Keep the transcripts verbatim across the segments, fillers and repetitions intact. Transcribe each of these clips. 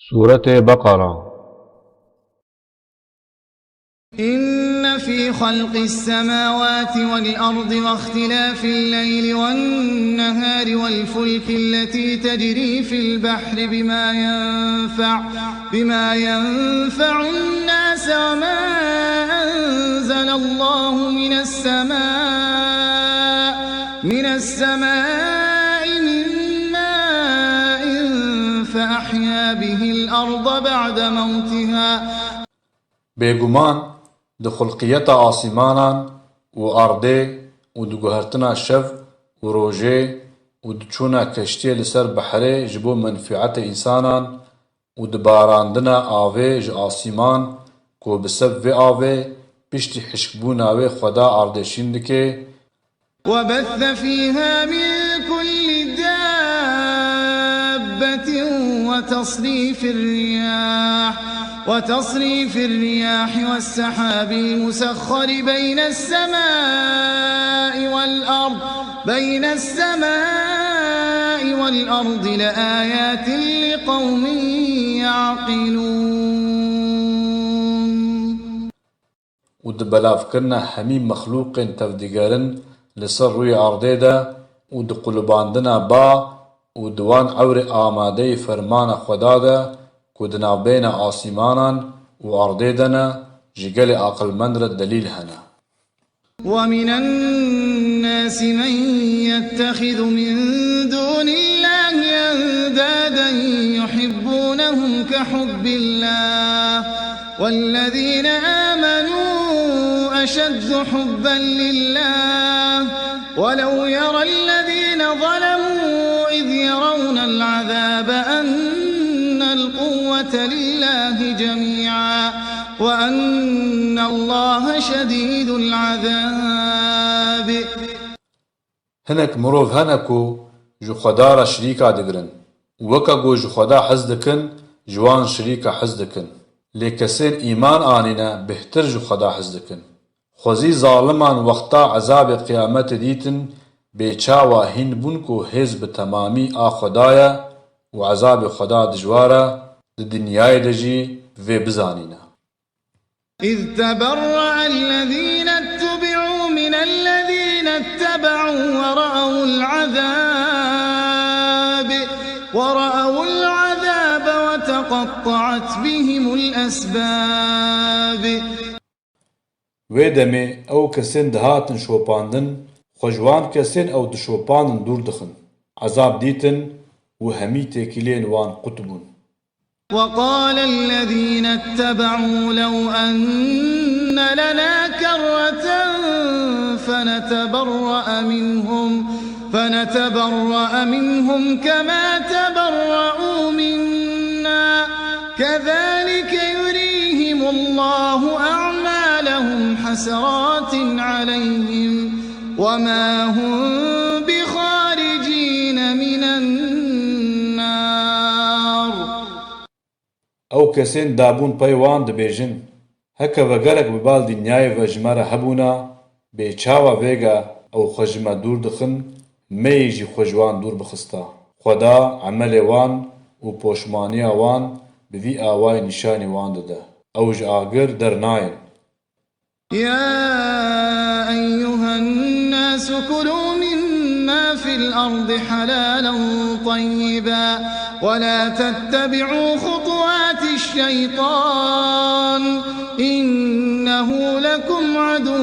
Sûretê Beqera. إن في خلق السماوات والأرض واختلاف الليل والنهار والفلك التي تجري في البحر بما ينفع بما ينفع الناس وما أنزل الله من السماء من السماء من ماء فأحيا به الأرض بعد موتها. Bêguman di xulqiyeta asîmanan û ardê û di guhertina şev û rojê û di çûna keştiyê li ser behrê ji bo menfîetê însanan û di barandina avê ji asîman ku bi seb vê avê piştî hişkbûna wê Xweda ardêşîn dike, وبث فيها من كل دابة وتصريف الرياح وتصريف الرياح والسحاب المسخر بين السماء والأرض بين السماء والأرض لآيات لقوم يعقلون. û di belavkirina hemî mexlûqên tevdigerin li ser rûyê ardê de û di qulibandina ba û di wan ewrê amadeyî fermana Xweda de ku di navbeyna asîmanan û ardê de ne, ji gelê aqilmend re delîl hene. ومن الناس من يتخذ من دون الله أندادا يحبونهم كحب الله والذين آمنوا أشد حبا لله ولو يرى الذين ظلموا إذ يرون العذاب أن القوة لله جميعا وأن الله شديد العذاب. Hinek mirov hene ku ji Xweda re şirîka digirin û weke ku ji Xweda hez dikin, ji wan şirîka hez dikin. Lê kesên îman anîne bêhtir ji Xweda hez dikin. Xwezî zaliman wexta ezabê qiyametê dîtin, bê çawa hîn bûn ku hêz bi temamî a Xweda ye û ezabê Xweda dijwar e, di dinyayê de jî vê bizanîne. إذ تبرأ الذين اتبعوا من الذين اتبعوا ورأوا العذاب ورأوا العذاب وتقطعت بهم الأسباب. Wê demê ew kesên dihatin şopandin, xwe ji wan kesên ew dişopandin dûr dixin. Ezab dîtin û hemî têkiliyên wan qut bûn. وقال الذين اتبعوا لو أن لنا كرة فنتبرأ منهم فنتبرأ منهم كما تبرأوا منا كذلك يريهم الله أعمالهم حسرات عليهم وما هم بخارجين من النار. Ew kesên dabûn pey wan dibêjin, Heke vegerek bi bal dinyayê ve ji me re hebûna, bê çawa vêga ew xwe ji me dûr dixin, me yê jî xwe ji wan dûr bixista. Xweda emelê wan û poşmaniya wan bi vî awayî nîşanî wan dide. Ew ji agir dernayên. يا أيها الناس كلوا مما في الأرض حلالا طيبا ولا تتبعوا خطوات الشيطان إنه لكم عدو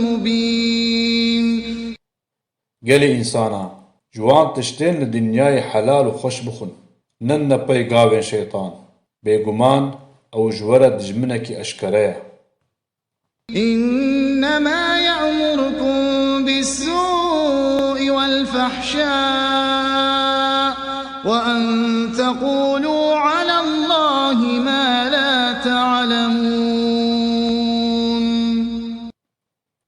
مبين. Gelê însana, ji wan tiştên li dinyayê helal û xweş bixwin, nenine pey gavên şeytan. Bêguman ew ji we re dijminekî eşkere ye. إنما يأمركم بالسوء والفحشاء وأن تقولوا على الله ما لا تعلمون.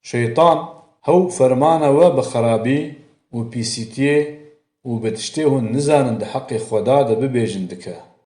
Şeytan hew fermana we bi xerabî û pîsîtiyê û bi tiştê hûn nizanin di heqê Xweda de bibêjin dike.